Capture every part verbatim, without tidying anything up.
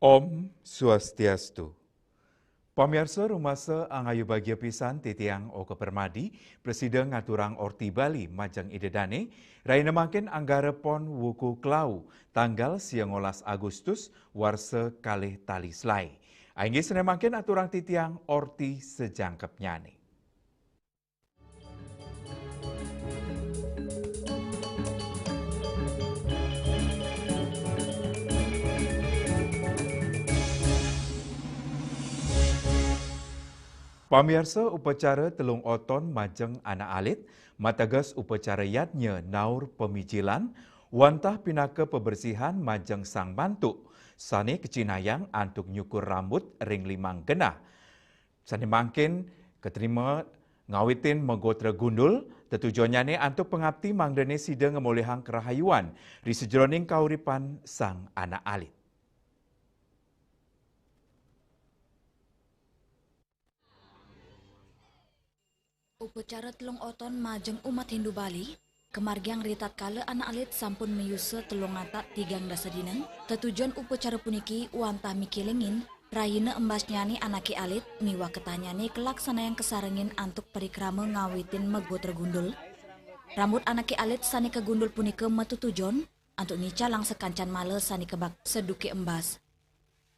Om Swastiastu. Pamiarsa, rumasa angayu bagia pisan titiang Oka Permadi, prasida ngaturang orti Bali majeng Ida Dane, rahina mangkin Anggara Pon wuku Klau, tanggal sia ngolas Agustus, warsa kalih tali selae. Inggih, sane mangkin aturang titiang orti sajangkepnyane. Pamiarsa, upacara telung oton majeng anak alit, mateges upacara yadnya naur pemijilan, wantah pinaka pabersihan majeng sang mantuk, sane kacinayang antuk nyukur rambut ring limang genah. Sane mangkin katrima ngawitin magotra gundul, tetujonnyane antuk pangapti mangdane sida ngamolihang karahayuan ri sajeroning kauripan sang anak alit. Upacara telung oton majeng umat Hindu Bali kamargiang ritatkala anak alit sampun mayusa telung atak tigang dasa dina. Tetujon upacara puniki wantah mikilingin rahina embasnyane anake alit miwah ketahnyane kalaksanayang kasarengin antuk parikrama ngawitin magotra gundul. Rambut anake alit sane kagundul punika matetujon antuk ngicalang sakancan mala sane kabakta duke embas.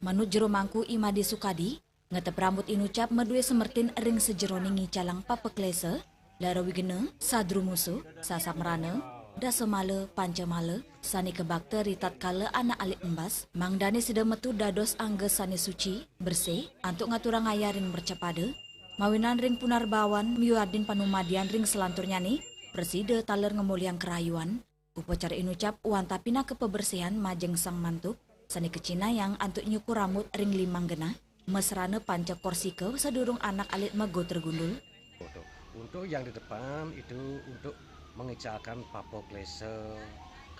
Manut jero mangku I Made Sukadi, ngetep rambut inucap madue semertin ring sajeroning ngicalang papaklesa, lara wigena, sadrumusuh, sasamrana, dasamala, pancamala, sane kabakta ritatkala anak alit embas, mangdane sida metu dados angga sane suci, bersih, antuk ngaturang ayah ring mercapada, mawinan ring punarbawan miwah din panumadian ring salanturnyane, prasida taler ngamolihang karahayuan. Upacara inucap wantah pinaka pabersihan majeng sang mantuk, sane kacinayang antuk nyukur rambut ring limang genah, masrana panca korsika sadurung anak alit magotra gundul. Untuk yang di depan itu untuk mengicalkan papa klesa.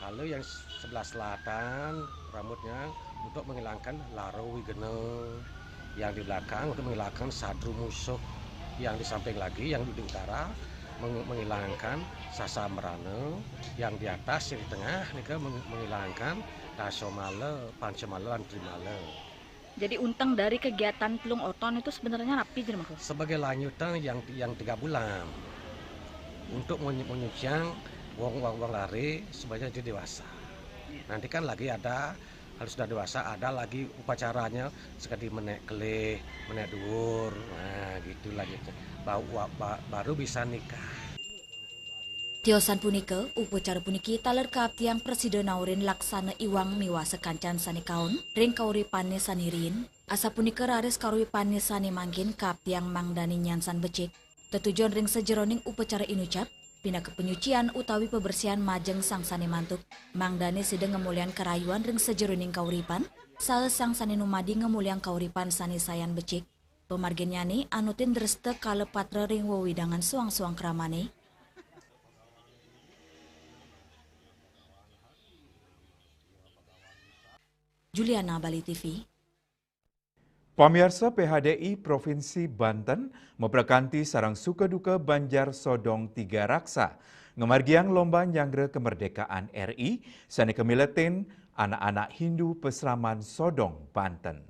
Kalau yang sebelah selatan, rambutnya untuk menghilangkan lara wigena. Yang di belakang untuk menghilangkan sadrumusuh. Yang di samping lagi, yang di utara, meng-, menghilangkan sasamrana. Yang di atas, yang di tengah, nika meng-, menghilangkan dasamala, pancamala, dan trimala. Jadi unteng dari kegiatan telung oton itu sebenarnya napi, jero mangku? Sebagai lanjutan yang, yang tiga bulan. Untuk menyu-, menyuciang wong, wong, wong lare supaya jadi dewasa. Nanti kan lagi ada, kalau sudah dewasa ada lagi upacaranya, sekadi menek kelih, menek duur. Nah, gitu lanjutnya. Ba-, wa-, ba-, baru bisa nikah. Tiosan punika, upacara puniki taler kaaptiang prasida naurin laksana iwang miwah sakancan sane kaon ring kauripane sane riin. Asapunika raris kauripane sane mangkin kaaptiang mangdane nyansan becik. Tetujon ring sajeroning upacara inucap, pinaka panyucian utawi pabersihan majeng sang sane mantuk, mangdane sida ngamolihang karahayuan ring sajeroning kauripan, saha sang sane numadi ngamolihang kauripan sane sayan becik. Pamarginnyane anutin dresta kala patra ring wewidangan suang-suang kramane. Juliana, Bali T V. Pamiarsa, P H D I Provinsi Banten maprakanti sareng suka duka banjar Sodong Tiga Raksa ngamargiang lomba nyanggra kemerdekaan R I sane kamiletin anak-anak Hindu Pasraman Sodong, Banten.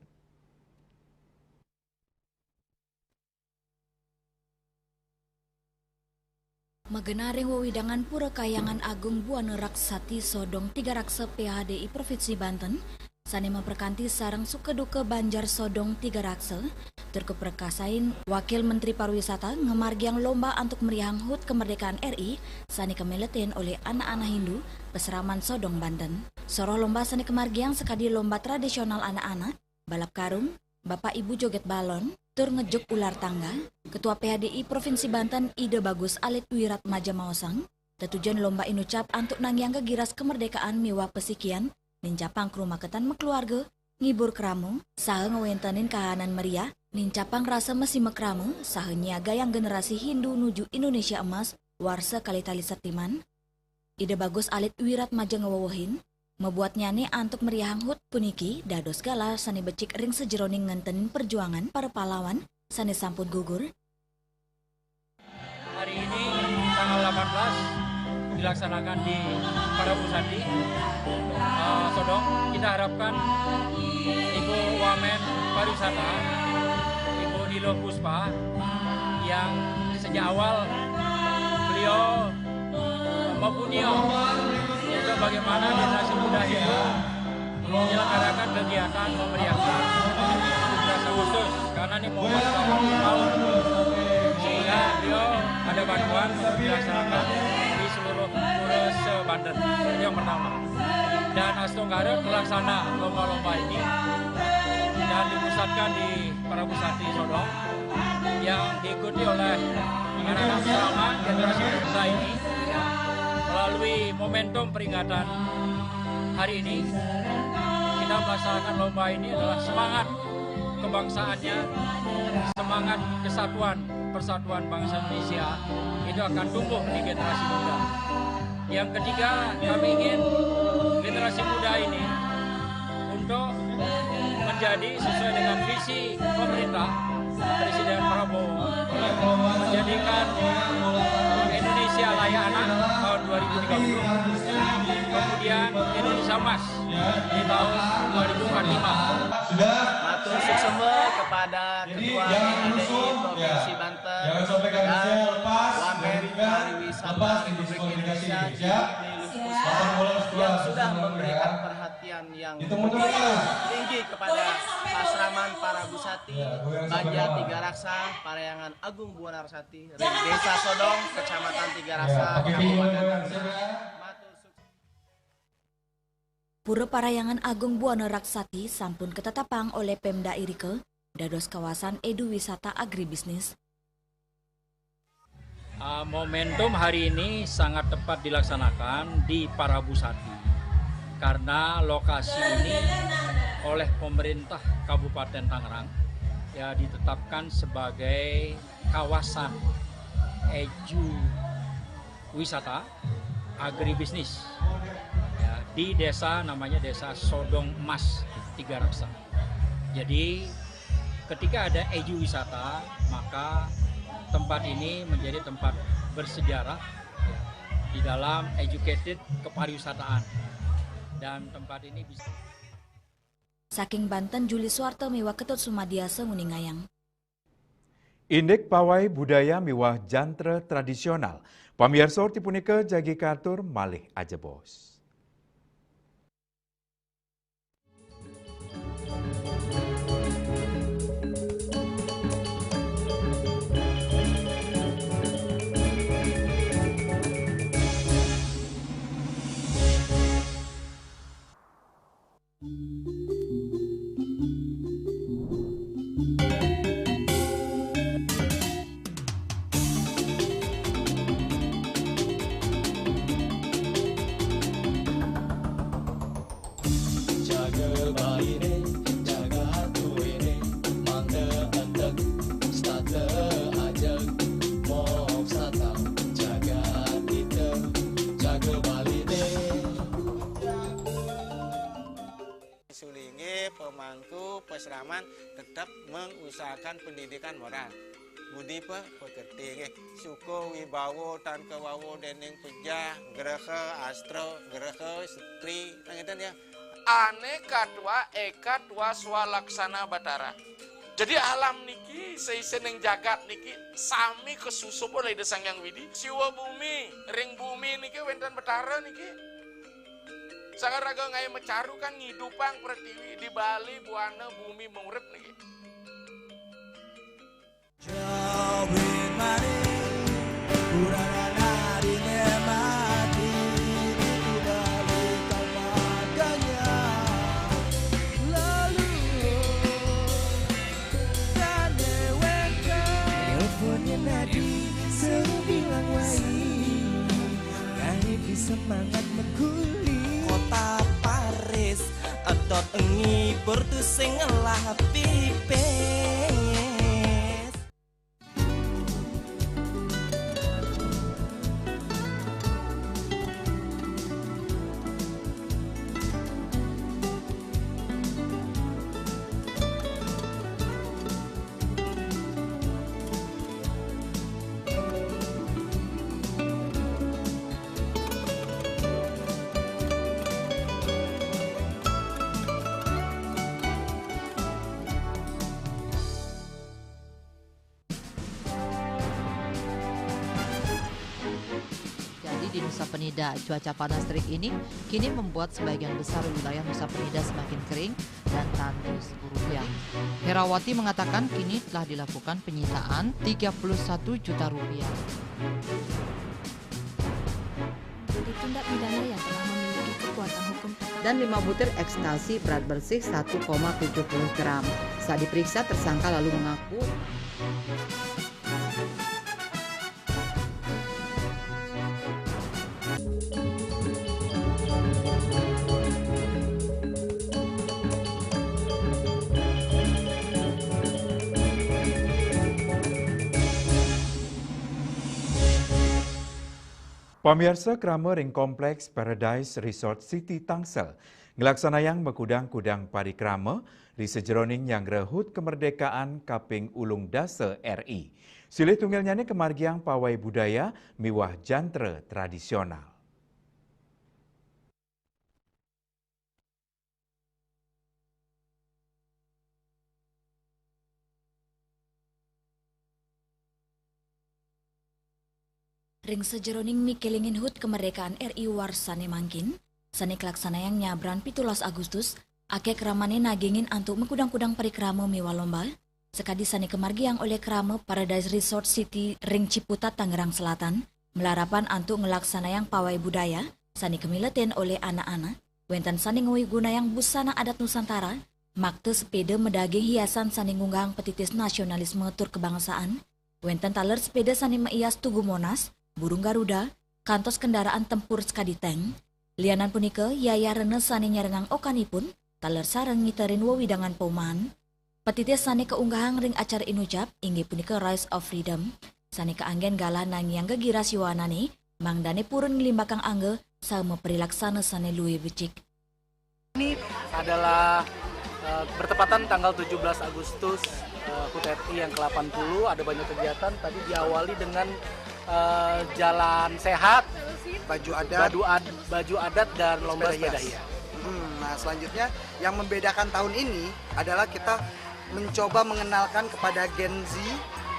Magenah ring wewidangan Pura Kahyangan Agung Buana Raksati Sodong Tiga Raksa P H D I Provinsi Banten, sane maprakanti sareng suka duka banjar Sodong Tiga Raksa, tur kaprakasain Wakil Menteri Pariwisata ngamargiang lomba antuk meriahang hut kemerdekaan R I sane kamiletin olih anak-anak Hindu Pasraman Sodong, Banten. Soroh lomba sane kamargiang sakadi lomba tradisional anak-anak, balap karung, Bapak Ibu joget balon, tur ngejuk ular tangga. Ketua P H D I Provinsi Banten, Ida Bagus Alit Wiratmaja maosang, tetujon lomba inucap antuk nangiang gegiras kemerdekaan miwah pasikian, nincapang karumaketan makeluarga, ngibur krama, saha ngwentenin kahanan meriah, nincapang rasa masimekrama, saha nyiagayang generasi Hindu nuju Indonesia Emas warsa kalih tali setiman. Ida Bagus Alit Wiratmaja ngawewehin, mabuatnyane antuk meriahang hut puniki dados galah sane becik ring sajeroning ngentenin perjuangan para pahlawan sane sampun gugur. Hari ini, tanggal delapan belas, dilaksanakan di Parabusati, eh, Sodong. Kita harapkan Ibu Wamen Pariwisata, Ibu Nilo Puspa, yang sejak awal beliau mempunyai untuk bagaimana generasi muda itu menyelenggarakan kegiatan memeriahkan tujuh belas Agustus, karena ini momen tahun, sehingga beliau ada bantuan untuk dilaksanakan di seluruh pura se-Banten. Itu yang pertama. Dan astungkara terlaksana lomba-lomba ini dan dipusatkan di Parabusati Sodong yang diikuti oleh anak-anak selama generasi muda ini, melalui momentum peringatan hari ini, kita melaksanakan lomba ini adalah semangat kebangsaannya, semangat kesatuan, persatuan bangsa Indonesia itu akan tumbuh di generasi muda. Yang ketiga, kami ingin generasi muda ini untuk menjadi sesuai dengan visi pemerintah, Presiden Prabowo, menjadikan Indonesia layak anak tahun dua ribu tiga puluh, kemudian Indonesia emas di tahun dua ribu empat puluh lima. Sudah. Matur suksema kepada Ketua P K D I Provinsi Banten dan Wamen Pariwisata Republik Indonesia, Ibu Nilo Puspa, yang sudah memberikan perhatian yang tinggi kepada Pasraman Parabusati, Banjar Tiga Raksa, Parahyangan Agung Buana Raksati, ring Desa Sodong, Kecamatan Tiga Raksa, Kabupaten Tangerang. Matur suksema. Pura Parahyangan Agung Buana Raksati sampun katetapang oleh Pemda irika dados kawasan edu wisata agribisnis. Ah, momentum hari ini sangat tepat dilaksanakan di Parabusati, karena lokasi ini oleh pemerintah Kabupaten Tangerang, ya, ditetapkan sebagai kawasan edu wisata agribisnis, ya, di desa, namanya Desa Sodong Emas Tiga Raksa. Jadi, ketika ada edu wisata, maka tempat ini menjadi tempat bersejarah, ya, di dalam educated kepariwisataan, dan tempat ini bisa. Saking Banten, Juli Suwarta miwah Ketut Sumadiasa nguningayang. Indik pawai budaya miwah jantra tradisional. Pamiarsa, rti punika jagi katur malih ajebos. Jaga Baline, jaga tuwene, mangda entek, stata ajeg, moksata, jaga ita, jaga Baline. Sulinggih, pemangku, pasraman tetap mengusahakan pendidikan moral. Budi pe-, pekerti nggih. Suka wibawa tan kawawa dening pejah, graha astra, graha setri, nah, ngeten ya. Ane katwa eka twa swalaksana Batara. Jadi alam niki, saisening jagat niki, sami kasusup olih Ida Sang Hyang Widi. Siwa bumi, ring bumi niki wenten Batara niki. Sang raga ngae macaru kan ngidupang pretiwi, di Bali buana bumi murip niki. Jawin mane, kurang anak dine mati, di Bali tanpa gaya. Lalu, kane wengke. Telepon nadi, seru bilang wai. Kani semangat mengkuli. Kota Paris, etot ngibur tusing ngelah pipis. Penida cuaca panas terik ini kini membuat sebagian besar wilayah Nusa Penida semakin kering dan tandus guruyang. Herawati mengatakan kini telah dilakukan penyitaan tiga puluh satu juta rupiah. Jadi tindak pidana yang telah memiliki kekuatan hukum dan lima butir ekstasi berat bersih satu koma tujuh puluh gram. Saat diperiksa, tersangka lalu mengaku. Pamiarsa, krama ring Kompleks Paradise Resort City Tangsel nglaksanayang makudang-kudang parikrama ri sajeroning nyanggra HUT Kemerdekaan kaping ulung dasa R I. Silih tunggilnyane kamargiang pawai budaya miwah jantra tradisional. Ring sajeroning mikelingin HUT Kemerdekaan R I warsane mangkin, sane kalaksanayang nyabran pitulas Agustus, akeh kramane nagingin antuk makudang-kudang parikrama miwah lomba, sakadi sane kamargiang olih krama Paradise Resort City ring Ciputat, Tangerang Selatan, malarapan antuk nglaksanayang pawai budaya sane kamiletin olih anak-anak, wenten sane ngwigunayang busana adat Nusantara, makta sepeda madaging hiasan sane ngunggahang petitis nasionalisme tur kebangsaan, wenten taler sepeda sane maias Tugu Monas, burung Garuda, kantos kendaraan tempur sakadi tank. Lianan punika, yayah rena sane nyarengang okanipun, taler sareng ngiterin wewidangan paumahan. Petitis sane kaunggahang ring acara inucap inggih punika Rise of Freedom, sane kaanggen galah nangiang gegiras yowanane, mangdane purun nglimbakang angga saha maparilaksana sane luih becik. Ini adalah, eh, bertepatan tanggal tujuh belas Agustus, eh, HUT R I yang ke delapan puluh, ada banyak kegiatan, tadi diawali dengan, eh, jalan sehat, baju adat, baju ad-, baju adat dan lomba sepeda hias. Hmm, nah, selanjutnya yang membedakan tahun ini adalah kita mencoba mengenalkan kepada Gen Z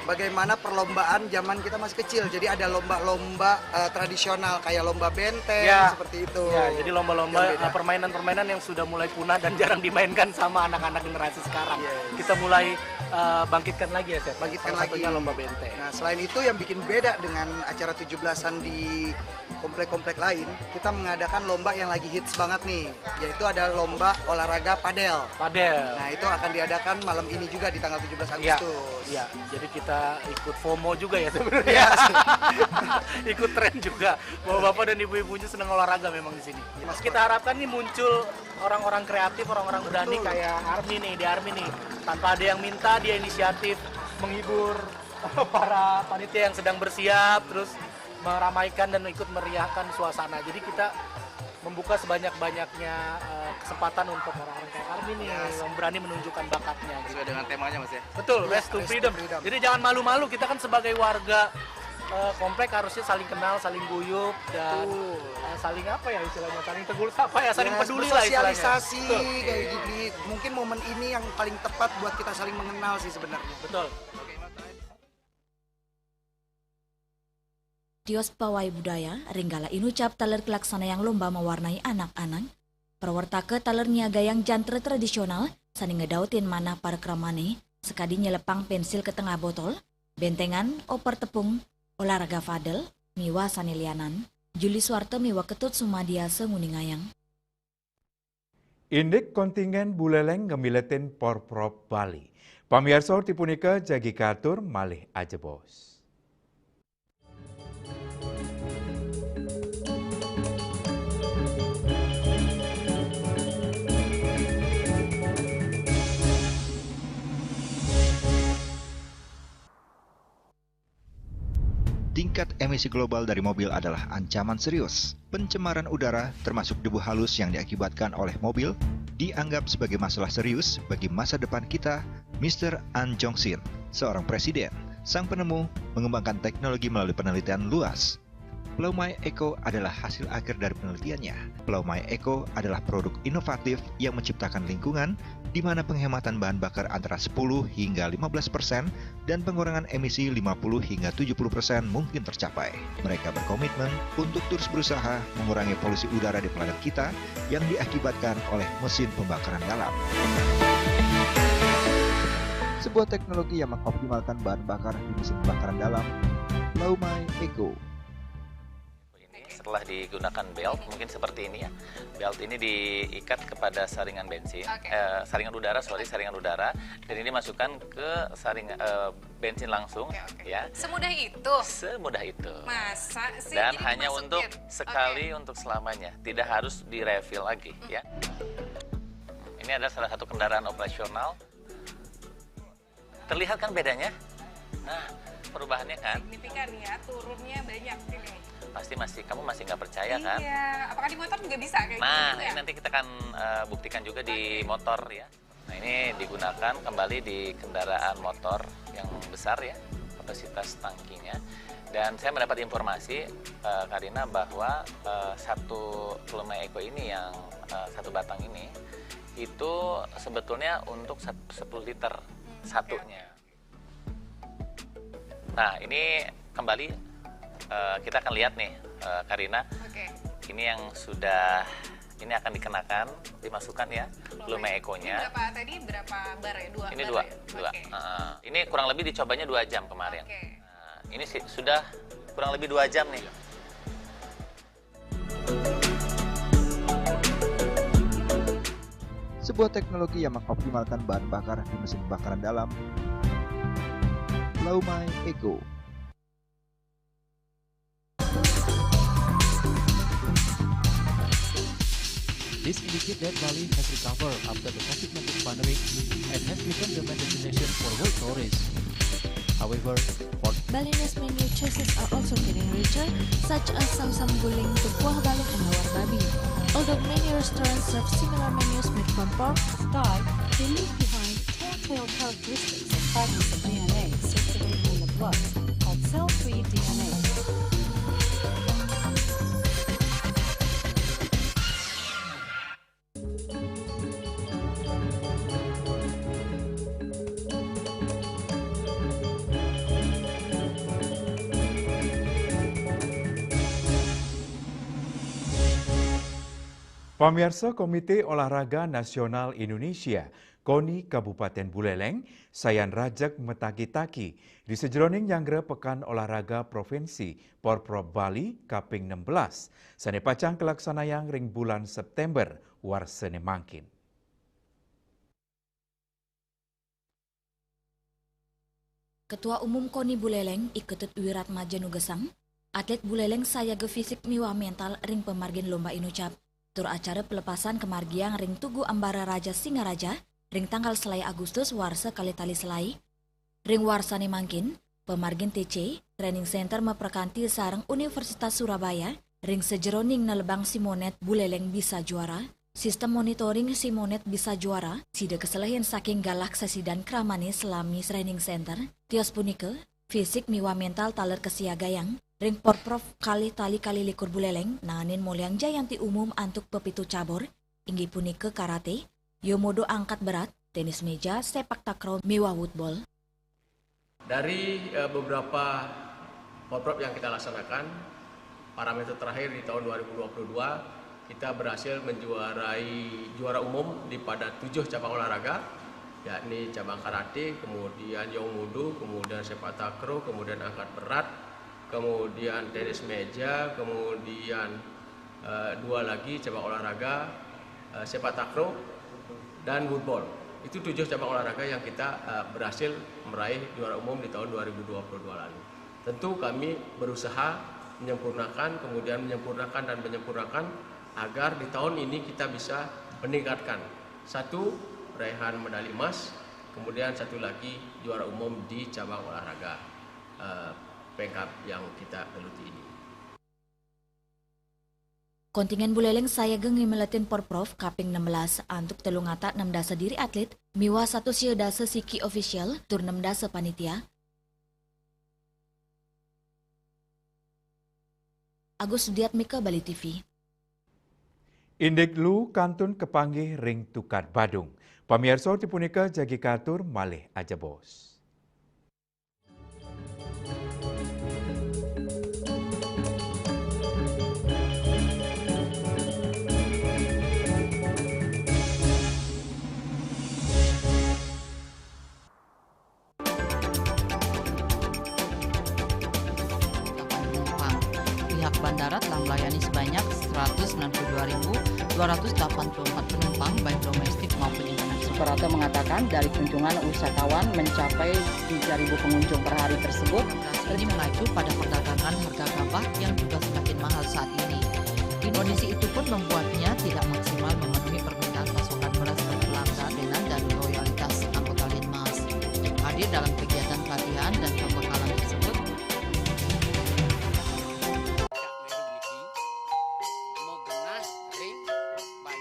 bagaimana perlombaan zaman kita masih kecil. Jadi ada lomba-lomba, eh, tradisional kayak lomba benteng, ya, seperti itu. Ya, jadi lomba-lomba, eh, permainan-permainan yang sudah mulai punah dan jarang dimainkan sama anak-anak generasi sekarang. Yes. Kita mulai, eh, bangkitkan lagi ya, Chef? Bangkitkan lagi. Salah satunya lomba benteng. Nah, selain itu yang bikin beda dengan acara tujuh belasan di komplek-komplek lain, kita mengadakan lomba yang lagi hits banget nih, yaitu ada lomba olahraga padel. Padel. Nah, itu akan diadakan malam ini juga di tanggal tujuh belas Agustus. Iya, iya. Jadi kita ikut FOMO juga ya sebenarnya. Iya. Ikut tren juga. Bapak-bapak dan ibu-ibunya senang olahraga memang di sini. Iya. Kita harapkan nih muncul orang-orang kreatif, orang-orang berani kayak Army nih, di Army nih. Tanpa ada yang minta, dia inisiatif menghibur para panitia yang sedang bersiap, terus meramaikan dan ikut meriahkan suasana. Jadi kita membuka sebanyak-banyaknya, eh, kesempatan untuk orang-orang kayak Army nih, yang berani menunjukkan bakatnya gitu. Sesuai dengan temanya, Mas, ya? Betul, iya, Race to Freedom. Jadi jangan malu-malu, kita kan sebagai warga, eh, komplek harusnya saling kenal, saling guyup, dan, eh, saling apa ya istilahnya, saling tegur sapa ya, saling peduli lah istilahnya. Betul. Bersosialisasi kayak gini. Mungkin momen ini yang paling tepat buat kita saling mengenal sih sebenarnya. Betul. Tios pawai budaya, ring galah inucap taler kalaksanayang lomba mawarnai anak-anak, prawartaka taler niagayang jantra tradisional sane ngedautin manah parekramane, sakadi nyelepang pensil ka tengah botol, bentengan, oper tepung, olahraga padel, miwah sane lianan. Juli Suwarta miwah Ketut Sumadiasa nguningayang. Indik kontingen Buleleng ngamiletin porprov Bali. Pamiarsa, orti punika jagi katur malih ajebos. Tingkat emisi global dari mobil adalah ancaman serius. Pencemaran udara, termasuk debu halus yang diakibatkan oleh mobil, dianggap sebagai masalah serius bagi masa depan kita. Mister An Jong Sin, seorang presiden, sang penemu, mengembangkan teknologi melalui penelitian luas. Plaumai Eco adalah hasil akhir dari penelitiannya. Plaumai Eco adalah produk inovatif yang menciptakan lingkungan di mana penghematan bahan bakar antara sepuluh hingga lima belas persen dan pengurangan emisi lima puluh hingga tujuh puluh persen mungkin tercapai. Mereka berkomitmen untuk terus berusaha mengurangi polusi udara di planet kita yang diakibatkan oleh mesin pembakaran dalam. Sebuah teknologi yang mengoptimalkan bahan bakar di mesin pembakaran dalam, Plaumai Eco. Ini setelah digunakan belt, mungkin seperti ini ya. Belt ini diikat kepada saringan bensin, Oke. eh, saringan udara, sorry, saringan udara, dan ini masukkan ke saring eh, bensin langsung, Oke, oke. Ya. Semudah itu. Semudah itu. Masa sih? Dan Jadi hanya dimasukin? Untuk sekali, Oke. Untuk selamanya, tidak harus di-refill lagi, ya. Ini adalah salah satu kendaraan operasional. Terlihat kan bedanya? Nah, perubahannya kan? Signifikan ya, turunnya banyak ini. Pasti masih, kamu masih nggak percaya kan? Iya, apakah di motor juga bisa kayak Nah, gitu ini ya? Nanti kita akan eh, buktikan juga di motor, ya. Nah, ini digunakan kembali di kendaraan motor yang besar, ya, kapasitas tangkinya. Dan saya mendapat informasi, eh, Karina, bahwa eh, satu Plaumai Eco ini yang eh, satu batang ini itu sebetulnya untuk sat- sepuluh liter Hmm, satunya. Nah, ini kembali eh, kita akan lihat nih, eh, Karina. Oke. Ini yang sudah, ini akan dikenakan, dimasukkan, ya, Plaumai Eco-nya. Ini berapa tadi? Berapa bar ya? Dua Ini bar dua, ya? dua. Oke. Heeh. Ini kurang lebih dicobanya dua jam kemarin. Oke. Nah, ini sih sudah kurang lebih dua jam nih. Sebuah teknologi yang mengoptimalkan bahan bakar di mesin pembakaran dalam, Plaumai Eco. This indicates that Bali has recovered after the COVID nineteen pandemic and has become the main destination for world tourists. However, for Balinese menu choices are also getting richer, such as samsam guling, tukuah balung, and lawar babi. Although many restaurants serve similar menus made from pork, Sky, they leave behind telltale characteristics of fragments of D N A circulating in the blood called cell-free D N A. Pamirsa, Komite Olahraga Nasional Indonesia, KONI Kabupaten Buleleng, sayan rajeg matagi-tagi ri sajeroning nyanggra Pekan Olahraga Provinsi Porprov Bali kaping enam belas, sane pacang kalaksanayang ring bulan September warsane mangkin. Ketua Umum KONI Buleleng, I Ketut Wiratmaja nugesang, atlet Buleleng sayaga fisik miwah mental ring pamargin lomba inucap. Tur acara pelepasan kamargiang ring Tugu Ambara Raja Singaraja ring tanggal selae Agustus warsa kalih tali selae. Ring warsane mangkin, pamargin T C Training Center maprakanti sareng Universitas Surabaya ring sajeroning nelebang SIMONET Buleleng bisa juara, sistem monitoring SIMONET bisa juara, sida kaselehin saking galah sesidan kramane salami Training Center. Tios punika, fisik miwah mental taler kasiagayang ring Porprov kalih tali kalih likur Buleleng nanganin Mulyang Jayanti umum antuk pepitu cabur, inggih punika karate, yomodo angkat berat, tenis meja, sepak takraw, miwah woodball. Dari eh, beberapa Porprov yang kita laksanakan, parameter terakhir di tahun dua ribu dua puluh dua, kita berhasil menjuarai juara umum di pada tujuh cabang olahraga, yakni cabang karate, kemudian yong mudu, kemudian sepak takraw, kemudian angkat berat, kemudian tenis meja, kemudian eh, dua lagi cabang olahraga, eh, sepak takraw dan woodball. Itu tujuh cabang olahraga yang kita eh, berhasil meraih juara umum di tahun dua ribu dua puluh dua lalu. Tentu kami berusaha menyempurnakan, kemudian menyempurnakan dan menyempurnakan agar di tahun ini kita bisa meningkatkan. Satu, raihan medali emas, kemudian satu lagi juara umum di cabang olahraga eh, pengkap yang kita geluti ini. Kontingen Buleleng sayaga ngimeletin Porprov kaping enam belas antuk telung atak enam dasa diri atlet miwah satus sia dasa siki ofisial tur enam dasa panitia. Agus Sudiatmika, Bali T V. Indik lu kantun kapanggih ring tukad Badung. Pamiarsa, orti punika jagi katur malih ajebos. Delapan penumpang. Pihak bandara telah melayani sebanyak seratus sembilan puluh dua ribu dua ratus delapan puluh empat penumpang, baik domestik maupun internasional. Suprapto mengatakan, dari kunjungan wisatawan mencapai tiga ribu pengunjung per hari tersebut. Ini mengacu pada perdagangan harga gabah yang juga semakin mahal saat ini. Kondisi itu pun membuatnya tidak maksimal memenuhi permintaan pasokan beras ke pelanggan dan loyalitas anggota Linmas. Hadir dalam kegiatan pelatihan dan pembekalan tersebut.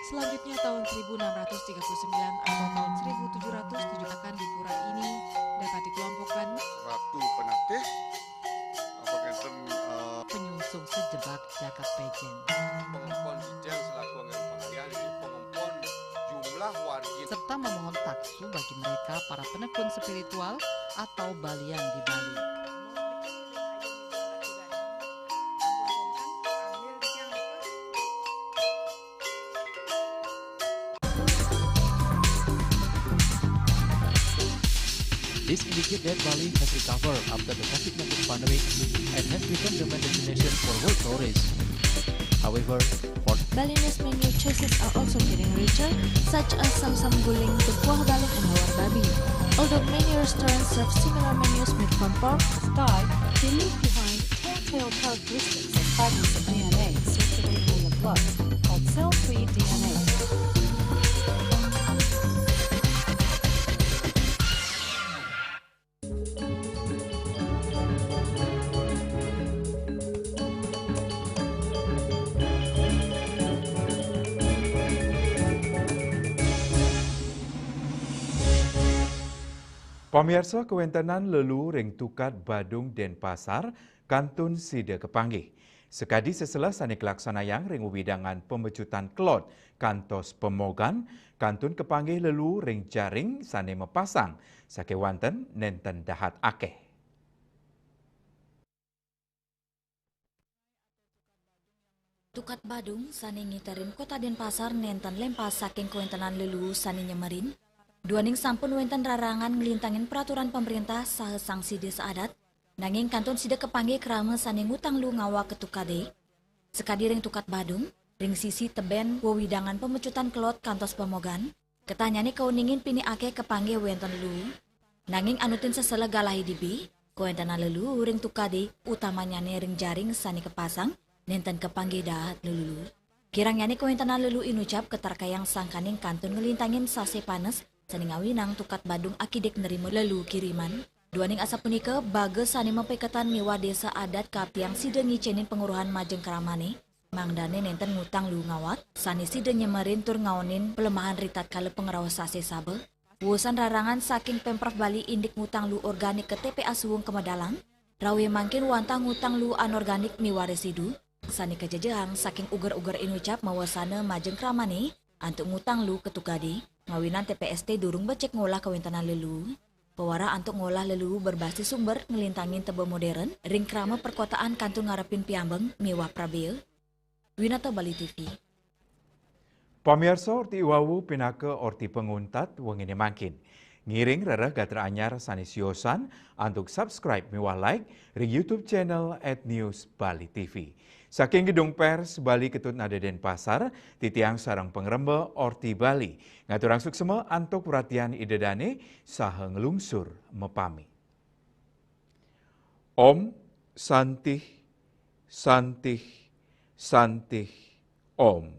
Selanjutnya, tahun seribu enam ratus tiga puluh sembilan atau tahun seribu tujuh ratus tujuh akan di pura ini dapat dikelompokkan Ratu Penatih, apa ngenten, eh, penyungsung sejebak jagat pejen. Pengempon sicen selaku anggen pangalihan, ini pengempon jumlah wargi. Serta memohon taksu bagi mereka para penekun spiritual atau balian di Bali. This indicates that Bali has recovered after the COVID nineteen pandemic and has become the main destination for world tourists. However, for Balinese menu choices are also getting richer, such as samsam guling, the kuah balung, and lawar babi. Although many restaurants serve similar menus made from pork, Sky, they leave behind telltale characteristics of fragments of D N A circulating in the blood, called cell-free D N A. Pamiarsa, kawentenan lelu ring Tukad Badung, Denpasar, kantun sida kapanggih. Sakadi sesela sane kalaksanayang ring wewidangan pamecutan kelod kantos pemogan, kantun kapanggih lelu ring jaring sane mapasang, sakewanten nenten dahat akeh. Tukad Badung sane ngiterin Kota Denpasar nenten lempas saking kawentenan lelu sane nyemerin, duaning sampun wenten rarangan nglintangin peraturan pemerintah saha sanksi desa adat, nanging kantun sida kapanggih krama sane ngutang luu ngawak ka tukade. Sakadi ring Tukad Badung, ring sisi teben wewidangan pamecutan kelod kantos pemogan, ketanyane kauningin pinih akeh kapanggih wenten luu. Nanging anutin sesela galahe dibi, kawentenan lelu ring tukade, utamanyane ring jaring sane kapasang, nenten kapanggih dahat lelu. Kirangyane kawentenan lelu inucap katarkayang sangkaning kantun nglintangin sase panes sane ngawinang Tukad Badung akidik nerima lelu kiriman. Duaning asapunika, baga sane mapaiketan miwah desa adat kaaptiang sida ngicenin panguruhan majeng kramane, mangdane nenten ngutang luu ngawak, sane sida nyemerin tur ngaonin pelemahan ritatkala pangraos sase saba. Wusan rarangan saking Pemprov Bali indik ngutang luu organik ka T P A Suwung Kemedalang, rawe mangkin wantah ngutang luu anorganik miwah residu, sane kajejehang saking uger-uger inucap mawasana majeng kramane antuk ngutang luu ka tukade, mawinan T P S T durung becik ngolah kawentenan leluu. Pewarah antuk ngolah leluu berbasis sumber nglintangin teba modern ring krama perkotaan kantun ngarepin piambeng miwah prabea. Winata Bali T V. Pamiarsa, orti wau pinaka orti panguntat wengine mangkin. Ngiring rereh gatra anyar sane siosan antuk subscribe miwah like ring YouTube channel at News Bali T V. Saking Gedung Pers Bali Ketut Nada Denpasar, titiang sareng pangremba Orti Bali ngaturang suksma antuk perhatian Ida dane saha nglungsur mapamit. Om Santih, Santih, Santih, Om.